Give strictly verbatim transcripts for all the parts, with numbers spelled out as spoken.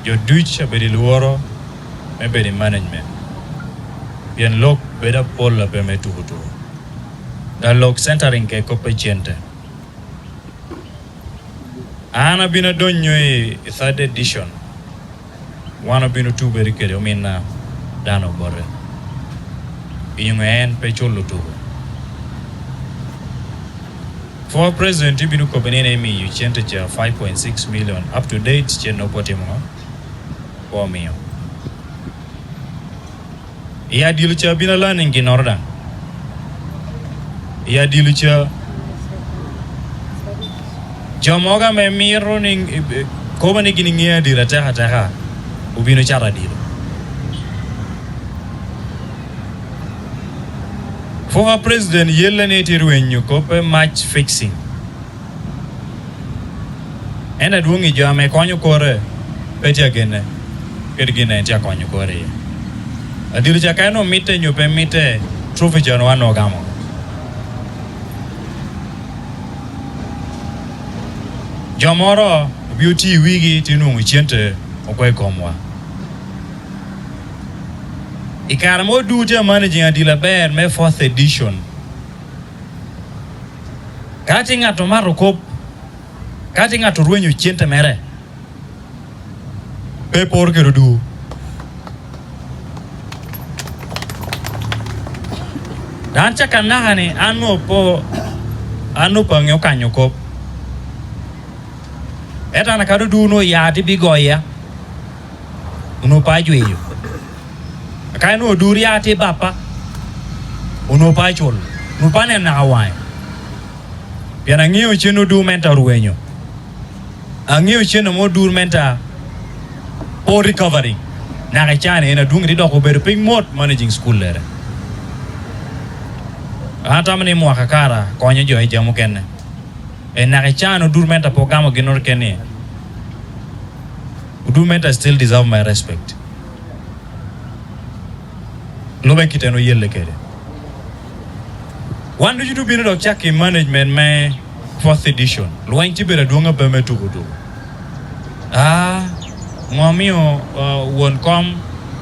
Jo duc abedo i lworo me bedo i management, pien lok bedo apol a pe me tuko tuko. Dok lok centering kede kop a cente. An abino adonyo i, i third edition. Wan obino tubere kede ominna Dano Obote. Inyuŋ en pe culo tuko. Former President ibino kobbe ni en emiyo cente ca five point six million. Up to date, cen no pe otimo ŋo? Pe omiyo. I adilo ca bino alanning ginnoro daŋ. I adilo ca, jo mogo ame mito ni, kobo ni gin ŋeo adilo atek ateka, obino cato adilo. Former President yelle ni tye rwenyo kop me match fixing. En adwoŋ i jo ame konyo kore pe tye agenne, kede gin en tye akonyo kore iye. Adilo ca ka en omitte nyo pe mitte, trophy ca onwoŋo an ogamo. Jo moro obio tye i wigi, tye nwoŋo cente okwe i komwa. I kare mo ducu tye amanaging adilo aber me fourth edition. Ka tye ŋat omato kop, ka tye ŋat orwenyo cente mere, pe poro kede odu. Dano cak anaka ni, an nwoŋo po, an nwoŋo pe aŋeo kanyo kop. Ento an akado odu nwoŋo ya tye bigoya, onwoŋo pe ajweyo. Ka en odur ya tye bappa, onwoŋo pe acul, onwoŋo pe aneno naka waŋe. Pien aŋeo cen odur menta orwenyo. Aŋeo cen ame odur menta po recovering. Naka i can en adwoŋ ri dok obedo piny mot managing school lere. An atamo ni mwaka kara konyo jo i jami okene. En naka i can odur menta pe ogamo ginnoro kene. Odur menta still deserve my respect. Lube kite en oyelle kede. Wan ducu obino dok cak i management me fourth edition. Lweny tye bedo adwoŋ ape me tuko tuko. Ah, ŋo omio, ah, won kom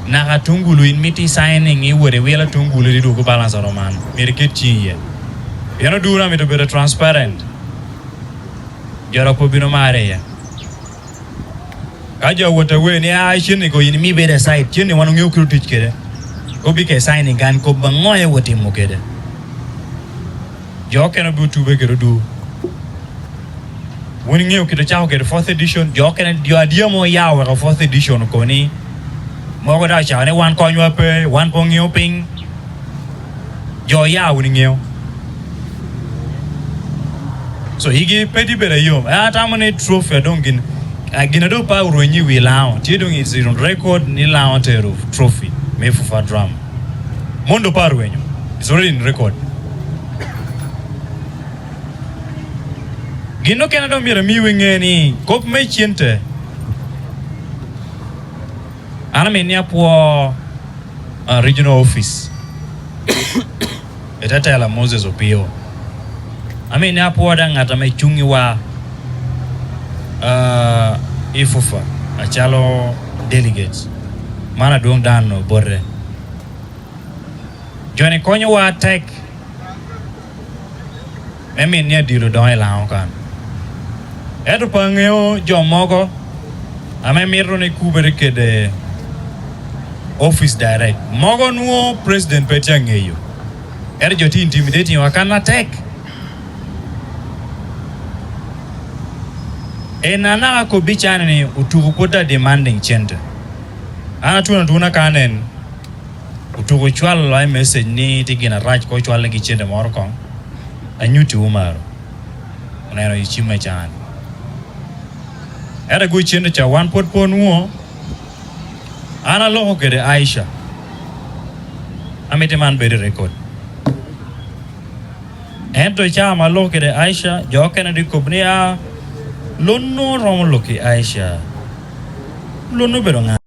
naka atungulu in mito i signing i wot i wila atungulu i dwoko balance oromo man? Myero iket ciŋ iye. Pien oduro amito bedo transparent. Jo dok pe obino marre iye. Ka jo awot awe ni, "Ah, cen-ni ko in imi bedo aside, cen-ni wan oŋeo kite otic kede." Kobbi ke signing kan kop aŋo en otimo kede. Jo okene obin otube kede odu. Wun iŋeo kit ocako kede fourth edition, jo okene, jo adyamo oya weko fourth edition oko ni, mogo daŋ ocako ni wan konywa pe, wan pe oŋeo piny. Jo oya wun iŋeo. So, igi pe tye bedo ayom. Eh, atamo ni trophy a doŋ gin, ah, gin a doŋ pe orwenyo i wi Laŋo. Tye doŋ is on record ni Laŋo otero trophy me FUFA Drum. Mon doŋ pe orwenyo. It's already in record. Gin okene doŋ myero amiwu iŋe ni kop me cente, an amito ni apwo, ah, regional office, etetela Moses Opio. Amito ni apwo daŋ ŋat ame cuŋ i wa, ah, i FUFA acalo delegate. Man adwoŋ Dano Obote. Jo-ni konyowa atek me mit ni adilo doŋ i Laŋo kan. Ento pe aŋeo jo mogo ame mito ni kubere kede office direct. Mogo nwoŋo president pe tye aŋeyo. Ento jo tye intimidating wa kan atek. En anaka kobbi can ni otuko pwod a demanding center. An atwon atwona ka anen. Otuko cwalo i message ni tye gin arac ko cwalnegi cente moro koŋ. Anyuttiwu maro. Oneno i cim me can. Ento ago cente ca wan pwod pe onwoŋo. An aloko kede Aisha. Amito man bedo i record. Ento i caa ame aloko kede Aisha, jo okene dok kobo ni, "Ah, lonno romo lok i Aisha." Lonno obedo ŋa?